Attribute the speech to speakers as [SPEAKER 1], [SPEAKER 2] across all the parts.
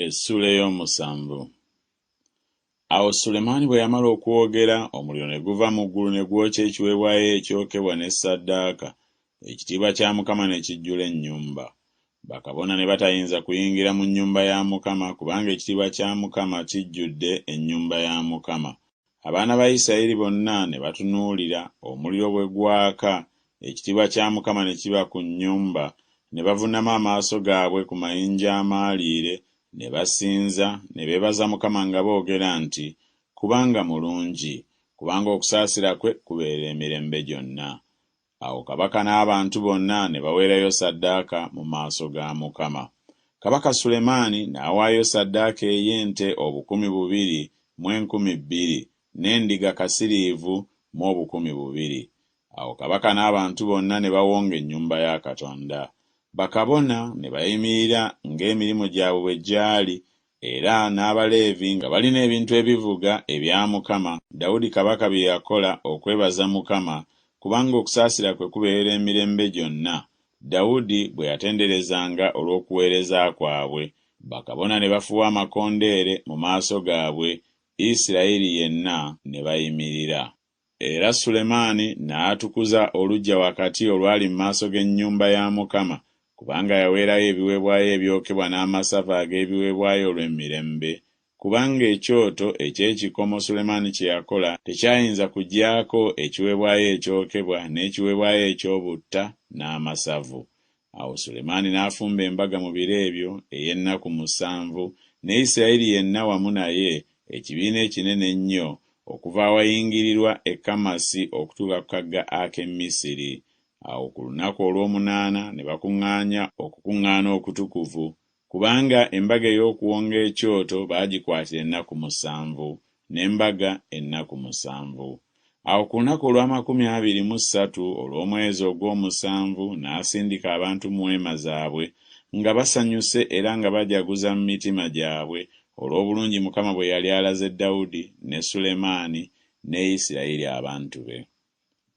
[SPEAKER 1] Essuula ey'omusanvu. Awo Sulemaani bwe yamala okwogera, omuliro ne guva mu ggulu ne gwokya ekiweebwayo ekyokebwa ne ssaddaaka, ekitiibwa kya Mukama ne kijjula ennyumba. Bakabona ne batayinza kuyingira mu nnyumba ya Mukama, kubanga ekitiibwa kya Mukama kijjudde ennyumba ya Mukama. Abaana ba Isirayiri bonna ne batunuulira, omuliro bwe gwaka, ekitiibwa kya Mukama ne kiba ku nnyumba, ne bavunnama amaaso gaabwe ku mayinja amaaliire, ne basinza, ne beebaza Mukama nga boogera nti, Kubanga mulungi, kubanga okusaasira kwe kubeerera emirembe gyonna. Awo kabaka n'abantu bonna ne baweerayo ssaddaaka mu maaso ga Mukama. Kabaka Sulemaani n'awaayo ssaddaaka ey'ente 2000 mu 2000, n'endiga kasiriivu mu 2000. Awo kabaka n'abantu bonna ne bawonga ennyumba ya Katonda. Bakabona ne bayimirira ng'emirimu gyabwe bwe gyali Era n'Abaleevi nga balina ebintu ebivuga ebya Mukama, Dawudi kabaka bye yakola okwebaza Mukama, kubanga okusaasira kwe kubeerera emirembe gyonna, Dawudi bwe yatenderezanga olw'okuweereza kwabwe, bakabona ne bafuuwa amakondeere mu maaso gaabwe, Isirayiri yenna ne bayimirira. Era Sulemaani n'atukuza oluggya wakati olwali mu maaso g'ennyumba ya Mukama, kubanga yaweerayo ebiweebwayo ebyokebwa n'amasavu ag'ebiweebwayo olw'emirembe, kubanga ekyoto eky'ekikomo Sulemaani kye yakola tekyayinza kugyako ekiweebwayo ekyokebwa n'ekiweebwayo eky'obutta n'amasavu. Awo Sulemaani n'afumba embaga mu biro ebyo ey'ennaku musanvu, ne Isirayiri yenna wamu naye, ekibiina ekinene ennyo, okuva awayingirirwa e Kamasi okutuuka ku kagga ak'e Misiri. Awo ku lunaku olw'omunaana ne bakuŋŋaanya okukuŋŋaana okutukuvu, kubanga embaga ey'okuwonga ekyoto baagikwatira ennaku musanvu, n'embaga ennaku musanvu. Awo ku lunaku olw'amakumi abiri mu ssatu olw'omwezi ogw'omusanvu n'asindika abantu mu weema zaabwe, nga basanyuse era nga bajaguza mu mitima gyabwe olw'obulungi Mukama bwe yali alaze Dawudi ne Sulemaani ne Isirayiri abantu be.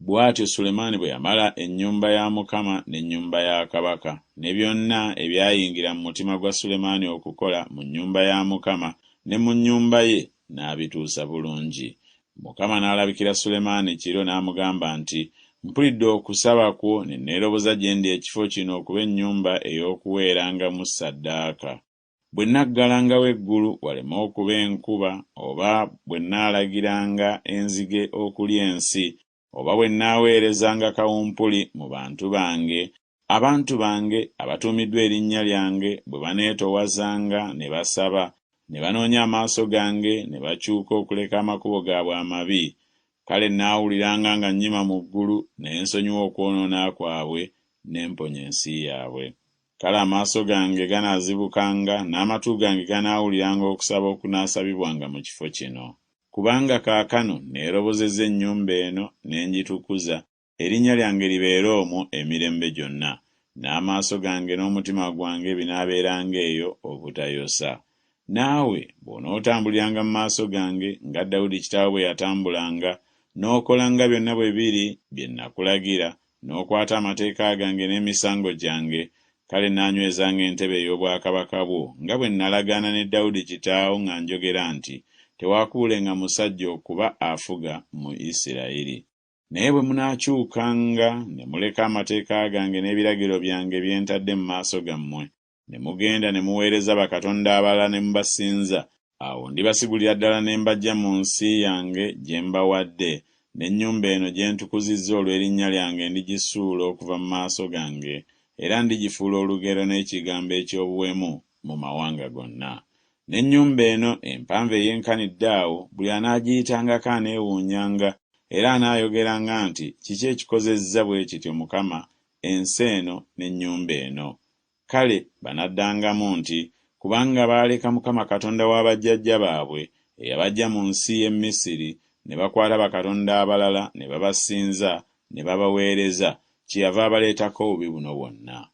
[SPEAKER 1] Bw'atyo Sulemaani bwe yamala ennyumba ya Mukama n'ennyumba ya kabaka, ne byonna ebyayingira mu mutima gwa Sulemaani okukola mu nnyumba ya Mukama ne mu nnyumba ye, n'abituusa bulungi. Mukama n'alabikira Sulemaani kiro n'amugamba nti, Mpulidde okusaba kwo ne neeroboza gye ndi ekifo kino okuba ennyumba ey'okuweerangamu ssaddaaka. Bwe nnaggalangawo eggulu waleme okuba enkuba, oba bwe nnaalagiranga enzige okulya ensi, oba bwe nnaaweerezanga kawumpuli mu bantu bange, abantu bange abatuumiddwa erinnya lyange bwe baneetowazanga ne basaba, ne banoonya amaaso gange ne bakyuka okuleka amakubo gaabwe amabi, kale nnaawuliranga nga nnyima mu ggulu ne nsonyiwa okwonoona kwabwe ne mponya ensi yaabwe. Kale amaaso gange ganaazibukanga n'amatu gange ganaawuliranga okusaba okunaasabibwanga mu kifo kino. Kubanga kaakano neerobozezza ennyumba eno ne ngitukuza, erinnya lyange libeere omwo emirembe gyonna, n'amaaso gange n'omutima gwange binaabeeranga eyo obutayosa. Naawe bw'onootambuliranga mu maaso gange nga Dawudi kitaawo bwe yatambulanga, n'okola nga byonna bwe biri bye nnakulagira, n'okwata amateeka gange n'emisango gyange, kale nnaanywezanga entebe ey'obwakabaka bwo, nga bwe nnalagaana ne Dawudi kitaawo nga njogera nti, Tewaakubulenga musajja okuba afuga mu Isirayiri. Naye bwe munaakyukanga ne muleka amateeka gange n'ebiragiro byange bye ntadde mu maaso gammwe, ne mugenda ne muweereza bakatonda abalala ne mubasinza, awo ndibasigulira ddala ne mbaggya mu nsi yange gye mbawadde, n'ennyumba eno gye ntukuzizza olw'erinnya lyange ndigisuula okuva mu maaso gange, era ndigifuula olugero n'ekigambo eky'obuwemu mu mawanga gonna. N'ennyumba eno empanvu eyenkanidde awo, buli anaagiyitangako aneewuunyanga, era anaayogeranga nti, Kiki ekikozezza bwe kityo Mukama ensi eno n'ennyumba eno? Kale banaddangamu nti, Kubanga baaleka Mukama Katonda wa bajjajja baabwe, eyabaggya mu nsi y'e Misiri, ne bakwata bakatonda abalala ne babasinza ne babaweereza, kyeyava abaleetako obubi buno bwonna.